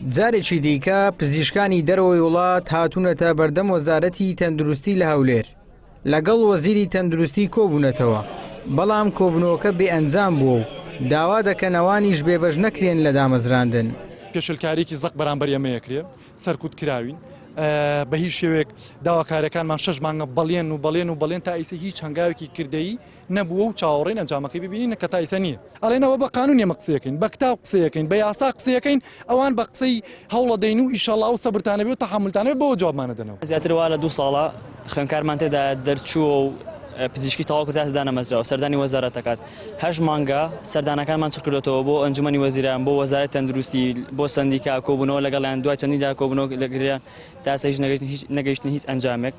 جارێکی دیکە پزیشکانی دەرەوەی وڵات هاتوونەتە بەردەم وەزارەتی تەندروستی لە هەولێر لەگەڵ وەزیری تەندروستی کۆبوونەتەوە، بەڵام کۆبوونەوەکە بێ ئەنجام بووە و داوا دەکەن ئەوانیش بێبەش نەکرێن لە دامەزراندن. پێشێلکارییەکی زەق بەرامبەر ئێمە ئەکرێ، سەرکوت کراوین، بە هیچ شێوەیەک داواکارییەکانمان شەش مانگە بەڵێن و بەڵێن و بەڵێن تا ئیسە هیچ هەنگاوێکی کردەیی نەبووە و چاوەڕێین ئەنجامەکەی ببینین کە تا ئیسە نییە. ئەڵێن ئەوە بە قانون ئێمە قسەیەکەین، بە کتاب قسەیەکەین، بە یاسا قسەیەکەین، ئەوان بە قسەی هەوڵەدەین و ئیشەڵا ئەو سەبرتانە بێ و تەحەمولتانە بێ بەوە جوابمان ئەدەنەوە. زیاتر وا لە دوو ساڵە خوێندکارمان تێدا دەرچووە و پزیشکی تەواو کرد تا ئێستا دانەمەزراوە، سەردانی وەزارەت دەکات. هەشت مانگە سەردانەکانمان چڕ کردۆتەوە بۆ ئەنجومەنی وەزیران، بۆ وەزارەتی تەندروستی، بۆ سەندیکا، کۆبوونەوە لەگەڵیان، دوای چەندین جار کۆبوونەوە لەگەڵیان تا ئێستا هیچ نەگەیشتنە هیچ ئەنجامێک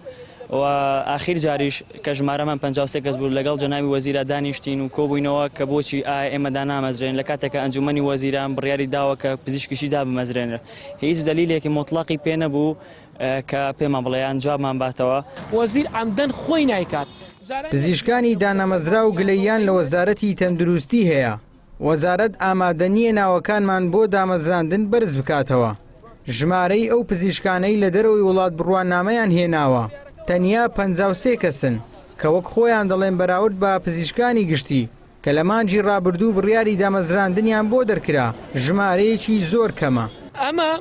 و ئاخیر جاریش کە ژمارەمان 53 کەس بوو لەگەڵ جەنابی وەزیرا دانیشتین و کۆبووینەوە کە بۆچی ئایا ئێمە دانامەزرێن لە کاتێکە ئەنجومەنی وەزیران بڕیاری داوە کە پزیشکیشی دابمەزرێنرێت هیچ دەلیلێکی موتڵەقی پێ نەبوو کە پێمان بڵێ یان جوابمان باتەوە. وەزیر عەمدەن خۆی نایکات. پزیشکانی دانەمەزراو گلەییان لە وەزارەتی تەندروستی هەیە، وەزارەت ئامادە نییە ناوەکانمان بۆ دامەزراندن بەرز بکاتەوە، ژمارەی ئەو پزیشکانەی لە دەرەوەی وڵات بڕوانامەیان هێناوە تەنیا 53 کەسن، کە وەک خۆیان دەڵێن بەراورد بە پزیشکانی گشتی کە لە مانگی ڕابردوو بڕیاری دامەزراندنیان بۆ دەرکرا، ژمارەیەکی زۆر کەمە. ئەمە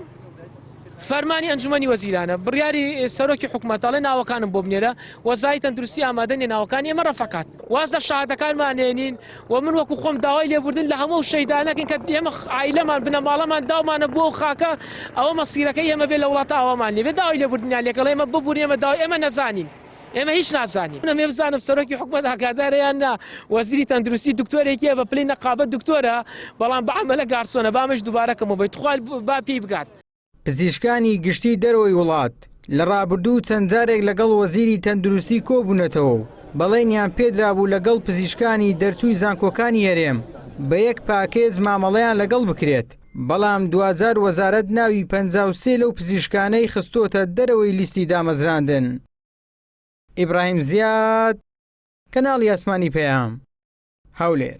فەرمانی ئەنجومەنی وەزیرانە، بڕیاری سەرۆکی حکومەتە، ئەڵێ ناوەکانم بۆ بنێرە، وەزارەتی تەندروستی ئامادە نییە ناوەکانی ئێمە ڕەفع کات. واز لە شەهادەکانمان ئەهێنین و من وەکو خۆم داوای لێبوردن لە هەموو ئەو شەهیدانە ئەکەین کە ئێمە عایلەمان، بنەماڵەمان داومانە بۆ ئەو خاکە، ئەوە مەسیرەکەی ئێمە بێ لە وڵاتە ئاوامان لێ بێ، داوای لێبوردنیان لێ کەن، ئێمە ببورن، ئێمە داوای ئێمە نەزانین. ئێمە هیچ نازانین. ئەمێ بزانم سەرۆکی حکومەت ئاگادارە یان نا، وەزیری تەندروستی دکتۆرێکیە بە پلەی نەقابە دکتۆرە، بەڵام بە عەمەلە گارسۆنە، با ئەمەش دووبارە کەمەوە بێ، تخوا با پێی بگات. پزیشکانی گشتی دەرەوەی وڵات لە ڕابردوو چەند جارێک لەگەڵ وەزیری تەندروستی کۆبوونەتەوە و بەڵێنیان پێدرابوو لەگەڵ پزیشکانی دەرچووی زانکۆکانی هەرێم بە یەک پاکێج مامەڵەیان لەگەڵ بکرێت، بەڵام دواجار وەزارەت ناوی 53 لەو پزیشکانەی خستۆتە دەرەوەی لیستی دامەزراندن. ئیبراهیم زیاد، کەناڵی ئاسمانی پەیام، هەولێر.